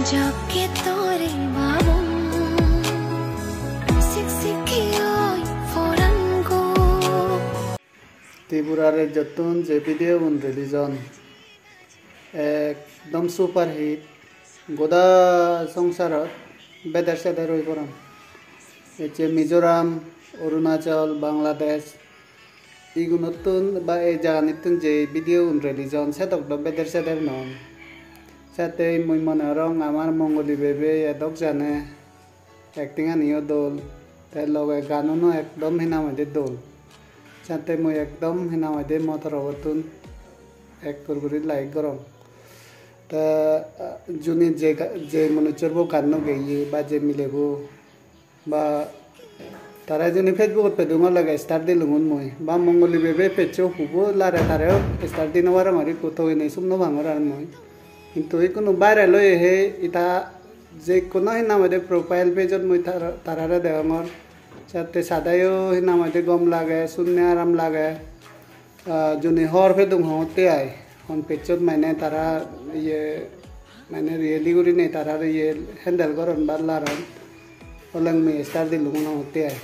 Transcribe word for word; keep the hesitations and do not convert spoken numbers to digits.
Jokke tori babun, sik sik oi porango. Tripura rejjottun je video un release on, ekdom super hit, goda songsarot beder seder oi poron. Ecche Mizoram, Arunachal, Bangladesh, igunottun ba ei jaganittun je video un release on, sedok do beder seder non. Sette mui mone gorong amar Mongoli bebe edok jane, acting aniyo dol, te loge ganuno ekdom hinam hoide dol. Sette mui ekdom hinam hoide mo torobottun ekkur guri like gorong. Te, ah, juni je ga-, je manuchor bo ganno geye ba je milebo, ba tara juni Facebook-ot pedung olage star dilungun mui. Ba Mongoli bebe page-o hubo lare tareo star di no parongor, ikko togene sum no pangor ar mui. Hintu ikkunu viral oye he ita je ikko no hinam hoide profile page-ot mui tar-, tarare degongor. Sette sadayo hinam hoide gom lage, sunne aram lage. Ah, juni hor pedung hongotte ai, hon page-ot mane tara iye, mane really gurinei tara iye handle goron ba laron. Oleng mui star dilung hongotte ai.